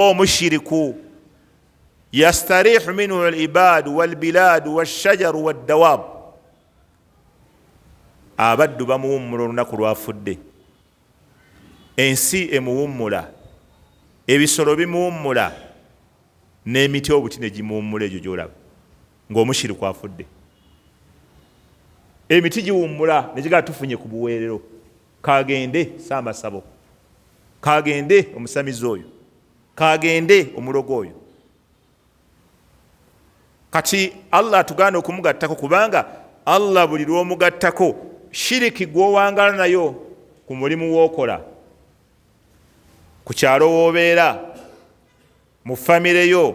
Omushiriku yastarihu minhu libadu walbiladu walshajaru waddawab, abaddu bamuwummula olunaku lwafudde, ensi emuwummula, ebisolo bimuwummula, n'emiti obuti ne gimuwummula. Egyo gyolaba ng'omushiriku afudde, emiti giwummula negigaa tufunye ku buweerero, kagende saamasabo, kagende omusamizi oyo, kagende omulogo oyo. Kati Allah atugaana okumugattako, kubanga Allah buli lwomugattako shiriki gwowangala nayo ku mulimu wookola, ku kyalo woobeera, mu famire yo.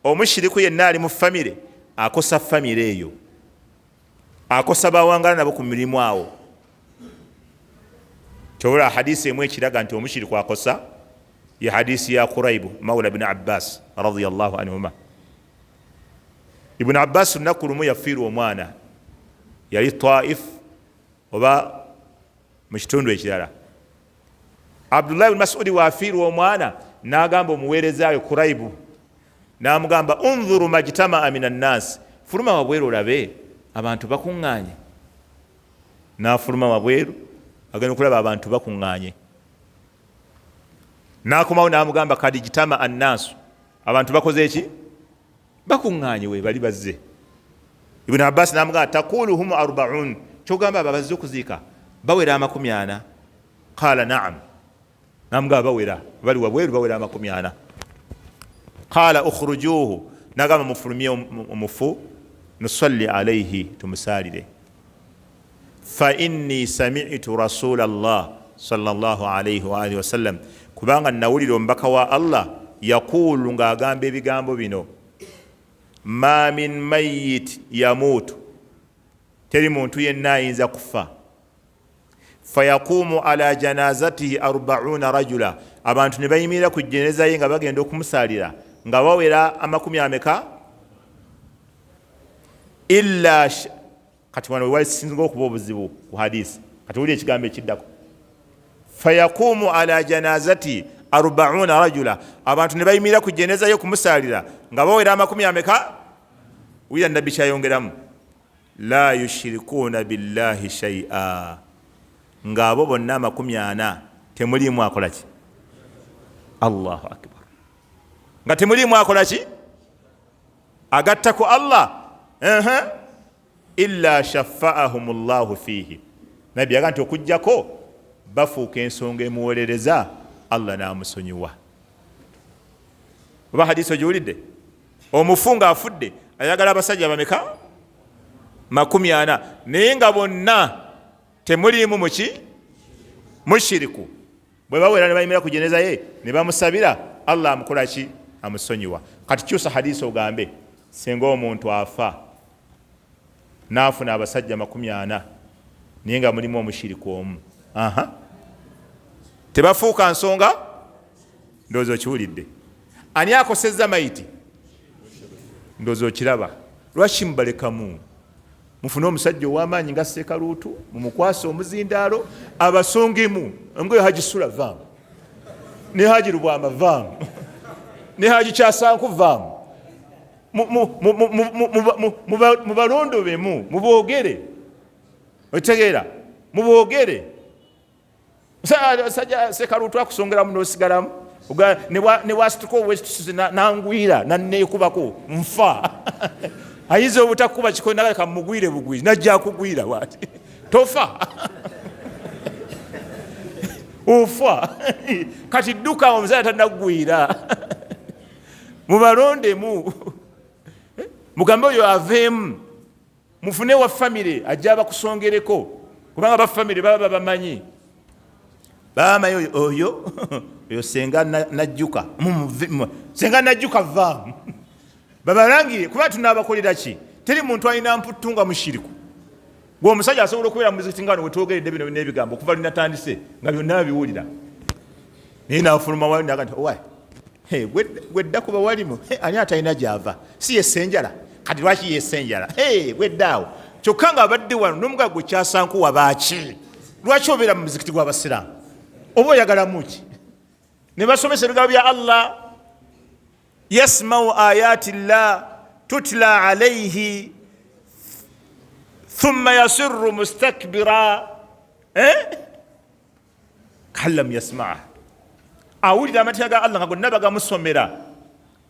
Omushiriku yenna ali mu famire akosa famire eyo, akosa bawangala nabo ku mirimu awo. Kyobula hadisi emu ekiraga nti omushiriku akosa ye hadisi ya Kuraibu maula bni Abbas radiallahu anhuma. Ibuni Abbas lunaku lumu yafiirwa omwana, yali Taif oba mu kitundu ekirala. Abdullahi bni Masudi waafiirwa omwana n'agamba omuweereza we Kuraibu, n'amugamba, undhuru majtamaa min annasi, fuluma wabweru olabe abantu bakuŋŋaanye. N'afuluma wabweru, agenda okulaba abantu bakuŋŋaanye. N'akomawo n'amugamba, kad ijtamaa annaasu, abantu bakoze eki? Bakuŋŋaanye, we bali bazze. Ibuni Abbas n'amugamba, taqulu hum arbaun, kyogamba abo abazze okuziika bawera 40? Qala naam. Namugamba bawera, bali wabweru bawera 40. Qala ukhrujuhu, nagamba mufulumye omufu, nusalli alaihi, tumusaalire. Fa inni samitu rasula llah sallallahu alaihi waalihi wasallam, kubanga nawulira omubaka wa Allah yaquulu, ng'agamba ebigambo bino, ma min mayit yamuutu, teri muntu yenna ayinza kufa, fayaquumu ala janazatihi arbauna rajula, abantu ne bayimirira ku jeneza ye nga bagenda okumusaalira nga bawera amakumi ameka? Illa. Kati wano wewasinga okuba obuzibu ku hadisi. Kati wuli ekigambo ekiddako, fayaquumu ala janazatihi arbauna rajula, abantu ne bayimirira ku jeneza ye okumusaalira nga bawera amakumi ameka? Wulira nabbi kyayongeramu, la yushirikuuna billahi shaia, ng'abo bonna 40 temuliimu akola ki? Allahu akbar! Nga temuliimu akola ki? Agatta ku Allah. Illa shafaahum llahu fiihi, nabbi yaga nti okugjako bafuuka ensonga emuwolereza, Allah n'amusonyiwa. Oba hadisi ogiwulidde? Omufu ng'afudde ayagala abasajja bameka? 40, naye nga bonna temuliimu muki? Mushiriku. Bwe bawera ne bayimira ku jeneza ye ne bamusabira, Allah amukola ki? Amusonyiwa. Kati kyusa hadisi ogambe, singa omuntu afa n'afuna abasajja 40 naye nga mulimu omushiriku omu, aha, tebafuuka nsonga? Ndowooza okiwulidde. Ani akosezza mayiti? Ndowooza okiraba. Lwaki mubalekamu? Mufune omusajja ow'amaanyi nga Sekaluutu, mumukwase omuzindaalo abasongemu. Engoye Haji Sula vaamu, ne Haji Lubwama vaamu, ne Haji Kyasanku vaamu, mubalondobemu, muboogere. Otegeera? Muboogere. Sajja Sekaluutu akusongeramu n'osigalamu, newasituka obwekitusize nangwira naneekubako nfa. Ayinza obutakuba kikona, kamugwire bugwi, najja akugwira bwati, tofa, ofa. Kati dduka omusajja tanagwira. Mubalondemu, mugambe oyo aveemu, mufune wa famire ajja abakusongereko, kubanga ba famire baba bamanyi, bamanyi oyo oyo senga najjuka, senga najjuka vaamu, babalangire. Kuba tunabakolera ki? Teri muntu alina mputtu nga mushiriku. Gwe omusajja asobola okubeera mu muzikiti nga wetwogeredde bino n'ebigambo okuva linatandise nga byonna biwulira, naye nafuluma wali naga nti owa gwedda kuba walimu ani atalina gyava, si yesenjala? Kati lwaki yesenjala gweddaawo? Kyokka nga abadde wano nomugaa gwe kyasankuwa baaki, lwaki obeera mu muzikiti gw'abasiraamu? Oba oyagalamu ki? Ne basomesa ebigambo bya Allah. Yasmau ayati llah tutla alaihi thumma yasiru mustakbira, eh? Kallam yasmaa, awulira amateeka ga Allah nga gonna bagamusomera,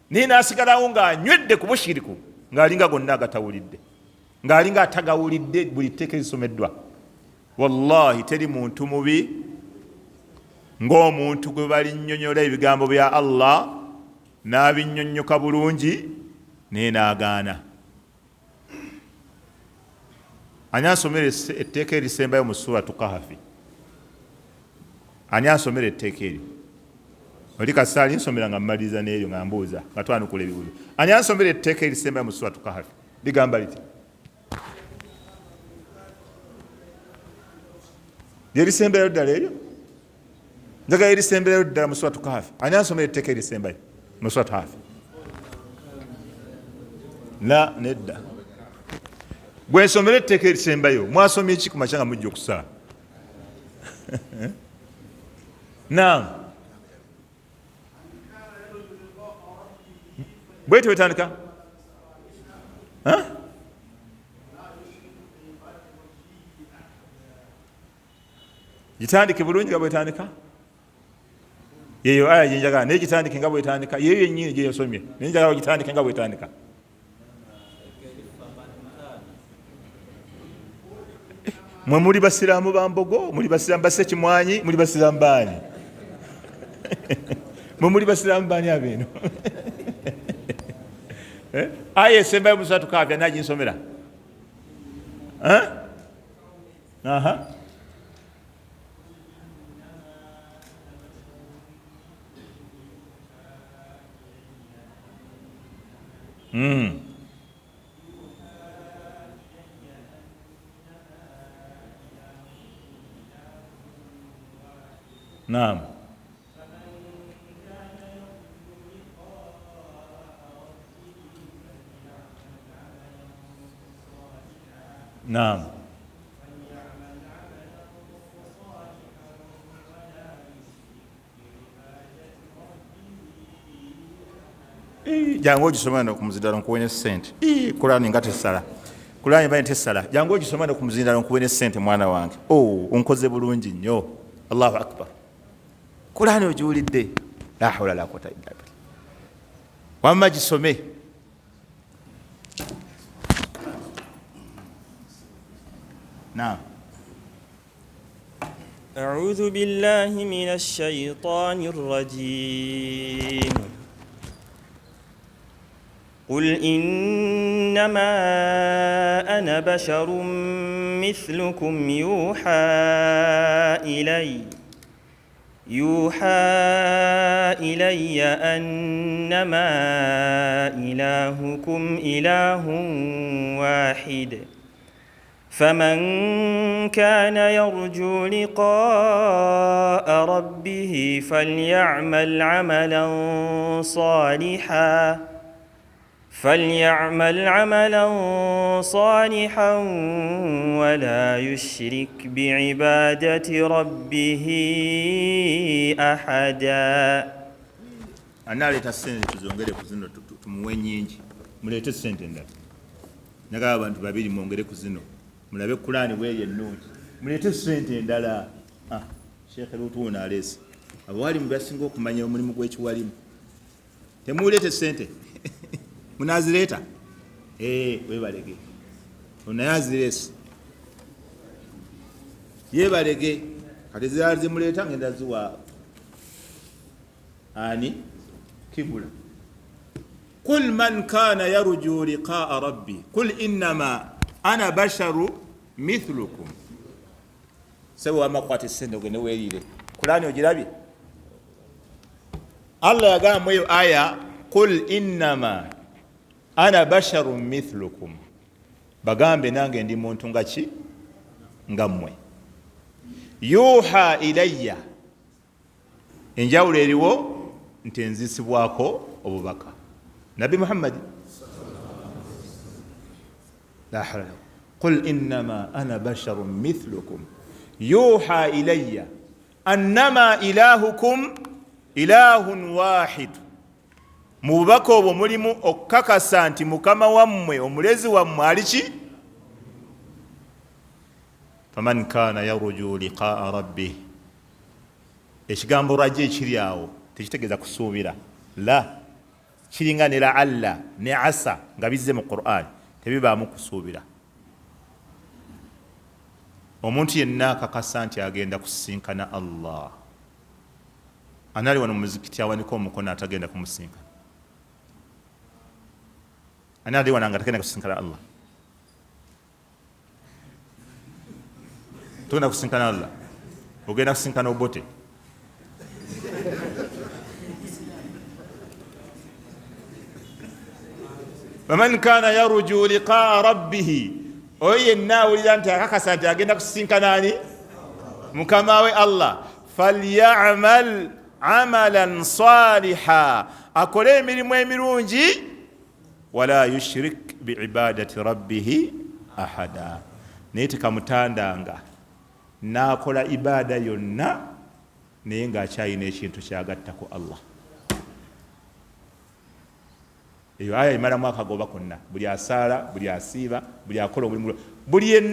naye nasigalawo ng'anywedde ku bushiriku, ng'alinga gonna agatawulidde, ng'alinga atagawulidde buli tteeka erisomeddwa. Wallahi teri muntu mubi ng'omuntu gwe balinnyonnyola ebigambo bya Allah n'abinnyonnyoka bulungi naye n'agaana. Ani asomera etteeka erisembayo mu Suratu Kahafi? Ani asomera etteeka eryo? Oli kasita alinsomera nga mmaliriza n'eryo nga mbuuza nga twanukula ebibuuzo. Ani ansomera etteeka erisembayo mu Suratu Kahafi? Ligamba liti? Lyerisembayo ddala eryo? Njagala erisemberayo ddala mu Suratu Kahafi. Ani ansomera etteeka erisembayo mu Suratu Kahafi? La, nedda. Gwe nsomera etteeka erisembayo. Mwasomye ki ku makya nga mujja okusaala? Naam, bwetyo wetandika. Gitandike bulungi nga bwetandika. Yeyo aya gyenjagala, naye gitandike nga bwetandika. Yeyo yennyini gyeyosomye, naye njagala ogitandike nga bwetandika. Mwe muli basiraamu ba mbogo, muli basiraamu ba sekimwanyi, muli basiraamu baani? Mwe muli basiraamu baani abeeno? Eh? Aya esembayo musatu kafya naginsomera. Eh? Aha. Naam. Naam. Jangu ogisome no ku muzindalo nkuwe ne ssente. Kulani nga tesala, kulani bali tesala. Jangu ogisome no ku muzindalo nkuwe ne ssente, mwana wange. Oh, onkoze bulungi nnyo. Allahu akbar. Kulani ogiwulidde? La hawla la quwwata illa billah. Wamma gisome. Naam. أعوذ بالله من الشيطان الرجيم. قل إنما أنا بشر مثلكم يوحى إلي أنما إلهكم إله واحد، فمن كان يرجو لقاء ربه فليعمل عملا صالحا ولا يشرك بعبادة ربه أحدا. Analeeta sente tuzongere ku zino, tumuwe nyingi. Muleete sente endala. Njagala abantu babiri mwongere ku zino, mulabe Kulaani bweri ennungi. Muleete sente endala. Ah, Sheekhe Lutuuna aleese abawalimu basinga okumanya omulimu gw'ekiwalimu. Temuleete sente? Munazireeta? Eh, webalege. Naye azireese, yebalege. Kati zirala zimuleeta ngenda ziwa ani? Kibula. Qul man kana yarju liqaa rabbi qul innama ana basharu mithlukum. Sebo wamakwata esente ogende weerire. Kulani ogirabye? Allah yagamba eyo aya, qul innama ana basharu mithlukum, bagambe nange ndi muntu nga ki? Nga mmwe. Yuha ilayya, enjawulo eriwo nti enzisibwako obubaka Nabbi Muhammadi. La hawla. Qul innama ana basharun mithlukum yuha ilayya annama ilahukum ilahun wahid. Mu bubaka obwo mulimu okukakasa nti mukama wammwe, omulezi wammwe ali ki? Faman kana yarju liqaa rabbih. Ekigambo raja ekiri awo tekitegeeza kusuubira, la, kiringa ne laalla ne asa nga bizze mu Quran, tebibaamu kusuubira. Omuntu yenna akakasa nti agenda kusisinkana Allah, anali wano muzikiti awanika omukono atagenda kumusinkana? Ani ali wano nga tagenda kusisinkana Allah? Togenda kusinkana Allah, ogenda kusinkana Obote. Faman kana yarju liqaa rabbihi, oyo yenna awulira nti akakasa nti agenda kusisinkana ani? Mukama we Allah. Falyamal amalan saliha, akole emirimu emirungi. Wala yushrik biibadati rabbihi ahada, naye tekamutandanga nakola ibaada yonna naye ng'akyalina ekintu kyagattako Allah. Eyo aya emalamu akagoba konna, buli asaala, buli asiiba, buli akola omulimu, buli yenna.